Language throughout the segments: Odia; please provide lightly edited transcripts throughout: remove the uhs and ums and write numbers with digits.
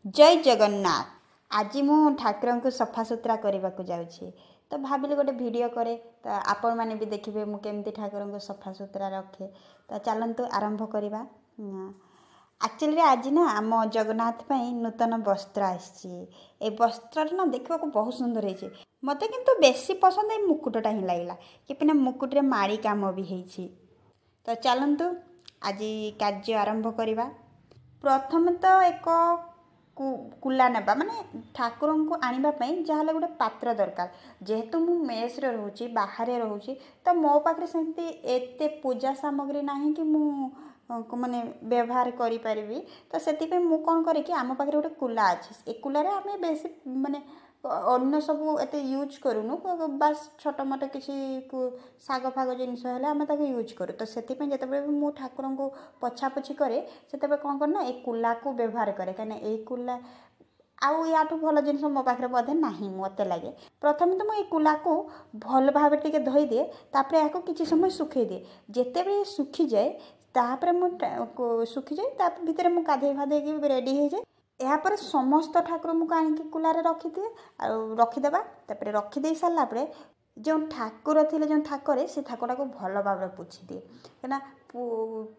ଜୟ ଜଗନ୍ନାଥ। ଆଜି ମୁଁ ଠାକୁରଙ୍କୁ ସଫାସୁତୁରା କରିବାକୁ ଯାଉଛି, ତ ଭାବିଲି ଗୋଟେ ଭିଡ଼ିଓ କରେ, ତ ଆପଣମାନେ ବି ଦେଖିବେ ମୁଁ କେମିତି ଠାକୁରଙ୍କୁ ସଫାସୁତୁରା ରଖେ। ତ ଚାଲନ୍ତୁ ଆରମ୍ଭ କରିବା। ଆକ୍ଚୁଆଲିରେ ଆଜି ନା ଆମ ଜଗନ୍ନାଥ ପାଇଁ ନୂତନ ବସ୍ତ୍ର ଆସିଛି। ଏ ବସ୍ତ୍ରଟା ନା ଦେଖିବାକୁ ବହୁତ ସୁନ୍ଦର ହେଇଛି ମୋତେ, କିନ୍ତୁ ବେଶୀ ପସନ୍ଦ ଏଇ ମୁକୁଟଟା ହିଁ ଲାଗିଲା, କି ମୁକୁଟରେ ମାଳି କାମ ବି ହେଇଛି। ତ ଚାଲନ୍ତୁ ଆଜି କାର୍ଯ୍ୟ ଆରମ୍ଭ କରିବା। ପ୍ରଥମେ ତ ଏକ କୁଲା ନେବା, ମାନେ ଠାକୁରଙ୍କୁ ଆଣିବା ପାଇଁ ଯାହାହେଲେ ଗୋଟେ ପାତ୍ର ଦରକାର। ଯେହେତୁ ମୁଁ ମେସ୍ରେ ରହୁଛି, ବାହାରେ ରହୁଛି, ତ ମୋ ପାଖରେ ସେମିତି ଏତେ ପୂଜା ସାମଗ୍ରୀ ନାହିଁ କି ମୁଁ ମାନେ ବ୍ୟବହାର କରିପାରିବି। ତ ସେଥିପାଇଁ ମୁଁ କ'ଣ କରେ କି ଆମ ପାଖରେ ଗୋଟେ କୁଲା ଅଛି। ଏ କୁଲାରେ ଆମେ ବେଶୀ ମାନେ ଅନ୍ୟ ସବୁ ଏତେ ୟୁଜ୍ କରୁନୁ, ବାସ୍ ଛୋଟ ମୋଟ କିଛି ଶାଗ ଫାଗ ଜିନିଷ ହେଲେ ଆମେ ତାକୁ ୟୁଜ୍ କରୁ। ତ ସେଥିପାଇଁ ଯେତେବେଳେ ବି ମୁଁ ଠାକୁରଙ୍କୁ ପୋଛାପୋଛି କରେ, ସେତେବେଳେ କ'ଣ କରେ ନା ଏ କୁଲାକୁ ବ୍ୟବହାର କରେ, କାହିଁକିନା ଏଇ କୁଲା ଆଉ ୟାଠୁ ଭଲ ଜିନିଷ ମୋ ପାଖରେ ବୋଧେ ନାହିଁ ମୋତେ ଲାଗେ। ପ୍ରଥମେ ତ ମୁଁ ଏଇ କୁଲାକୁ ଭଲ ଭାବରେ ଟିକେ ଧୋଇଦିଏ, ତାପରେ ଏହାକୁ କିଛି ସମୟ ଶୁଖେଇ ଦିଏ। ଯେତେବେଳେ ଶୁଖିଯାଏ, ତାପରେ ମୁଁ ଶୁଖିଯାଏ, ତା ଭିତରେ ମୁଁ ଗାଧେଇ ଫାଧେଇକି ରେଡ଼ି ହେଇଯାଏ। ଏହାପରେ ସମସ୍ତ ଠାକୁରଙ୍କୁ ଆଣିକି କୁଲାରେ ରଖିଦିଏ ଆଉ ରଖିଦେବା। ତାପରେ ରଖିଦେଇ ସାରିଲା ପରେ ଯେଉଁ ଠାକୁର ଥିଲେ ଯେଉଁ ଥାକରେ, ସେ ଥାକଟାକୁ ଭଲ ଭାବରେ ପୋଛିଦିଏ, କାହିଁକିନା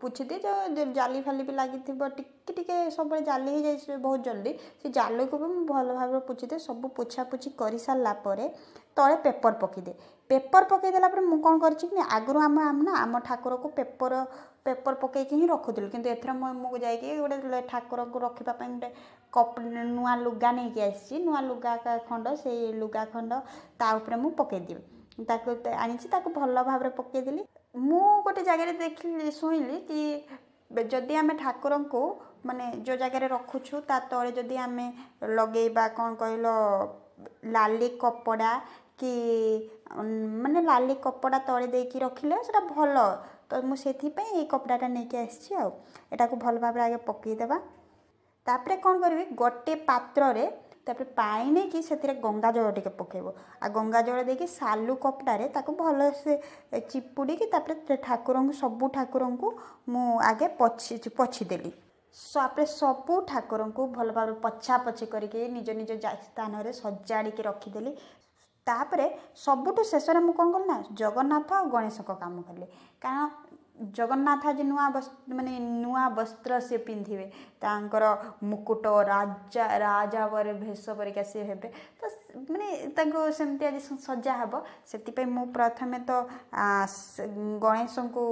ପୋଛିଦିଏ ଯେଉଁ ଜାଲି ଫାଲି ବି ଲାଗିଥିବ, ଟିକେ ଟିକେ ସବୁବେଳେ ଜାଲି ହେଇଯାଏ ବହୁତ ଜଲ୍ଦି, ସେ ଜାଲିକୁ ବି ମୁଁ ଭଲ ଭାବରେ ପୋଛିଦିଏ। ସବୁ ପୋଛାପୋଛି କରିସାରିଲା ପରେ ତଳେ ପେପର୍ ପକାଇଦିଏ। ପେପର୍ ପକାଇ ଦେଲା ପରେ ମୁଁ କ'ଣ କରିଛି କି ଆଗରୁ ଆମ ନା ଆମ ଠାକୁରକୁ ପେପର୍ ପକାଇକି ହିଁ ରଖୁଥିଲୁ, କିନ୍ତୁ ଏଥର ମୁଁ ଯାଇକି ଗୋଟେ ଠାକୁରଙ୍କୁ ରଖିବା ପାଇଁ ଗୋଟେ କପ୍ ନୂଆ ଲୁଗା ନେଇକି ଆସିଛି। ନୂଆ ଲୁଗା ଖଣ୍ଡ, ସେଇ ଲୁଗା ଖଣ୍ଡ ତା ଉପରେ ମୁଁ ପକାଇଦିଏ। ତାକୁ ଆଣିଛି, ତାକୁ ଭଲ ଭାବରେ ପକାଇଦେଲି। ମୁଁ ଗୋଟେ ଜାଗାରେ ଦେଖିଲି, ଶୁଣିଲି କି ଯଦି ଆମେ ଠାକୁରଙ୍କୁ ମାନେ ଯେଉଁ ଜାଗାରେ ରଖୁଛୁ ତା ତଳେ ଯଦି ଆମେ ଲଗେଇବା, କ'ଣ କହିଲ, ଲାଲି କପଡ଼ା କି ମାନେ ଲାଲି କପଡ଼ା ତଳେ ଦେଇକି ରଖିଲେ ସେଇଟା ଭଲ। ତ ମୁଁ ସେଥିପାଇଁ ଏଇ କପଡ଼ାଟା ନେଇକି ଆସିଛି। ଆଉ ଏଟାକୁ ଭଲ ଭାବରେ ଆଗେ ପକାଇଦେବା। ତାପରେ କ'ଣ କରିବି, ଗୋଟେ ପାତ୍ରରେ ତାପରେ ପାଣି ନେଇକି ସେଥିରେ ଗଙ୍ଗା ଜଳ ଟିକେ ପକାଇବ, ଆଉ ଗଙ୍ଗା ଜଳ ଦେଇକି ସାଲୁ କପଡ଼ାରେ ତାକୁ ଭଲସେ ଚିପୁଡ଼ିକି ତାପରେ ଠାକୁରଙ୍କୁ, ସବୁ ଠାକୁରଙ୍କୁ ମୁଁ ଆଗେ ପୋଛିଦେଲି। ତାପରେ ସବୁ ଠାକୁରଙ୍କୁ ଭଲ ଭାବରେ ପୋଛାପୋଛି କରିକି ନିଜ ନିଜ ସ୍ଥାନରେ ସଜାଡ଼ିକି ରଖିଦେଲି। ତାପରେ ସବୁଠୁ ଶେଷରେ ମୁଁ କ'ଣ କଲି ନା ଜଗନ୍ନାଥ ଆଉ ଗଣେଶଙ୍କ କାମ କଲି, କାରଣ ଜଗନ୍ନାଥ ଆଜି ନୂଆ ମାନେ ନୂଆ ବସ୍ତ୍ର ସେ ପିନ୍ଧିବେ, ତାଙ୍କର ମୁକୁଟ, ରାଜା ପରେ ଭେଷ ପରିକା ସିଏ ହେବେ। ତ ମାନେ ତାଙ୍କୁ ସେମିତି ଆଜି ସଜା ହେବ। ସେଥିପାଇଁ ମୁଁ ପ୍ରଥମେ ତ ଗଣେଶଙ୍କୁ,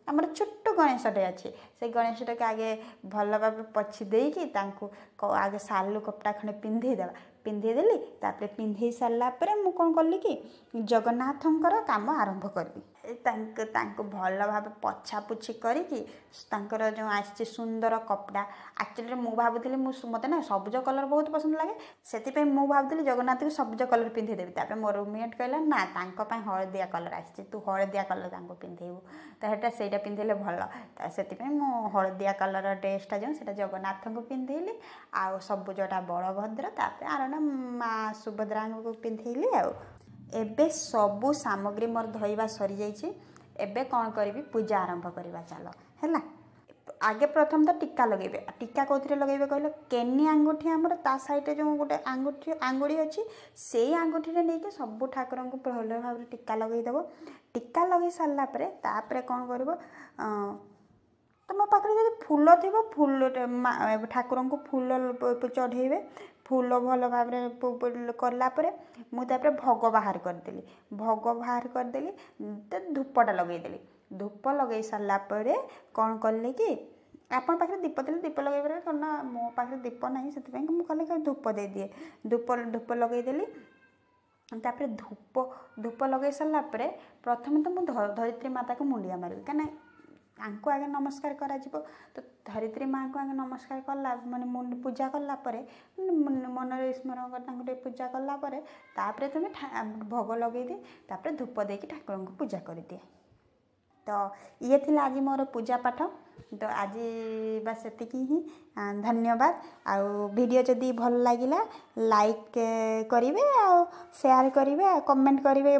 ଆମର ଛୋଟ ଗଣେଶଟେ ଅଛି, ସେଇ ଗଣେଶଟାକୁ ଆଗେ ଭଲ ଭାବେ ପୋଛି ଦେଇକି ତାଙ୍କୁ ଆଗେ ସାଲୁ କପଡ଼ା ଖଣ୍ଡେ ପିନ୍ଧେଇ ଦେବା, ପିନ୍ଧେଇଦେଲି। ତାପରେ ପିନ୍ଧେଇ ସାରିଲା ପରେ ମୁଁ କ'ଣ କଲି କି ଜଗନ୍ନାଥଙ୍କର କାମ ଆରମ୍ଭ କରିବି। ତାଙ୍କୁ ଭଲ ଭାବେ ପୋଛାପୋଛି କରିକି ତାଙ୍କର ଯେଉଁ ଆସିଛି ସୁନ୍ଦର କପଡ଼ା, ଆକ୍ଚୁଆଲିରେ ମୁଁ ଭାବୁଥିଲି, ମୁଁ ମୋତେ ନା ସବୁଜ କଲର୍ ବହୁତ ପସନ୍ଦ ଲାଗେ, ସେଥିପାଇଁ ମୁଁ ଭାବୁଥିଲି ଜଗନ୍ନାଥଙ୍କୁ ସବୁଜ କଲର୍ ପିନ୍ଧେଇଦେବି। ତାପରେ ମୋ ରୁମମେଟ୍ କହିଲା, ନା, ତାଙ୍କ ପାଇଁ ହଳଦିଆ କଲର୍ ଆସିଛି, ତୁ ହଳଦିଆ କଲର୍ ତାଙ୍କୁ ପିନ୍ଧେଇବୁ, ତ ସେଇଟା ସେଇଟା ପିନ୍ଧେଇଲେ ଭଲ। ତ ସେଥିପାଇଁ ମୁଁ ହଳଦିଆ କଲର୍ ଡ୍ରେସ୍ଟା ଯେଉଁ ସେଇଟା ଜଗନ୍ନାଥଙ୍କୁ ପିନ୍ଧେଇଲି, ଆଉ ସବୁଜଟା ବଳଭଦ୍ର, ତାପରେ ଆରଟା ମା ସୁଭଦ୍ରାଙ୍କୁ ପିନ୍ଧେଇଲି। ଆଉ ଏବେ ସବୁ ସାମଗ୍ରୀ ମୋର ଧୋଇବା ସରିଯାଇଛି। ଏବେ କ'ଣ କରିବି? ପୂଜା ଆରମ୍ଭ କରିବା ଚାଲ। ହେଲା, ଆଗେ ପ୍ରଥମ ତ ଟୀକା ଲଗେଇବେ। ଟୀକା କେଉଁଥିରେ ଲଗେଇବେ କହିଲ? କେନି ଆଙ୍ଗୁଠି, ଆମର ତା ସାଇଡ଼୍ରେ ଯେଉଁ ଗୋଟେ ଆଙ୍ଗୁଠି ଆଙ୍ଗୁଳି ଅଛି, ସେଇ ଆଙ୍ଗୁଠିରେ ନେଇକି ସବୁ ଠାକୁରଙ୍କୁ ଭଲ ଭାବରେ ଟୀକା ଲଗେଇଦେବ। ଟୀକା ଲଗେଇ ସାରିଲା ପରେ ତାପରେ କ'ଣ କରିବ? ତୁମ ପାଖରେ ଯଦି ଫୁଲ ଥିବ, ଫୁଲ ଠାକୁରଙ୍କୁ ଫୁଲ ଚଢ଼େଇବେ। ଫୁଲ ଭଲ ଭାବରେ କଲା ପରେ ମୁଁ ତାପରେ ଭୋଗ ବାହାର କରିଦେଲି। ଭୋଗ ବାହାର କରିଦେଲି ତ ଧୂପଟା ଲଗେଇଦେଲି। ଧୂପ ଲଗେଇ ସାରିଲା ପରେ କ'ଣ କଲି କି ଆପଣ ପାଖରେ ଦୀପ ଥିଲେ ଦୀପ ଲଗେଇ ପାରିବେ, କାରଣ ମୋ ପାଖରେ ଦୀପ ନାହିଁ, ସେଥିପାଇଁ ମୁଁ ଖାଲି ଧୂପ ଦେଇଦିଏ। ଧୂପ ଲଗେଇଦେଲି। ତାପରେ ଧୂପ ଲଗେଇ ସାରିଲା ପରେ ପ୍ରଥମେ ତ ମୁଁ ଧରିତ୍ରୀ ମାତାକୁ ମୁଣ୍ଡିଆ ମାରିବି, କାହିଁକିନା ତାଙ୍କୁ ଆଗେ ନମସ୍କାର କରାଯିବ। ତ ଧରିତ୍ରୀ ମାଆଙ୍କୁ ଆଗେ ନମସ୍କାର କଲା, ମାନେ ପୂଜା କଲା ପରେ, ମନରେ ସ୍ମରଣ କରି ତାଙ୍କୁ ଟିକେ ପୂଜା କଲା ପରେ ତାପରେ ତୁମେ ଭୋଗ ଲଗେଇଦିଏ, ତାପରେ ଧୂପ ଦେଇକି ଠାକୁରଙ୍କୁ ପୂଜା କରିଦିଏ। ତ ଇଏ ଥିଲା ଆଜି ମୋର ପୂଜା ପାଠ। ତ ଆଜି ବାସ୍ ସେତିକି ହିଁ। ଧନ୍ୟବାଦ। ଆଉ ଭିଡ଼ିଓ ଯଦି ଭଲ ଲାଗିଲା, ଲାଇକ୍ କରିବେ ଆଉ ସେୟାର କରିବେ ଆଉ କମେଣ୍ଟ କରିବେ।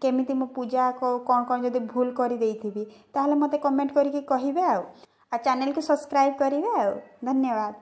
କେମିତି ମୁଁ ପୂଜା କ'ଣ କ'ଣ ଯଦି ଭୁଲ କରିଦେଇଥିବି, ତାହେଲେ ମୋତେ କମେଣ୍ଟ କରିକି କହିବେ, ଆଉ ଚ୍ୟାନେଲକୁ ସବସ୍କ୍ରାଇବ୍ କରିବେ। ଆଉ ଧନ୍ୟବାଦ।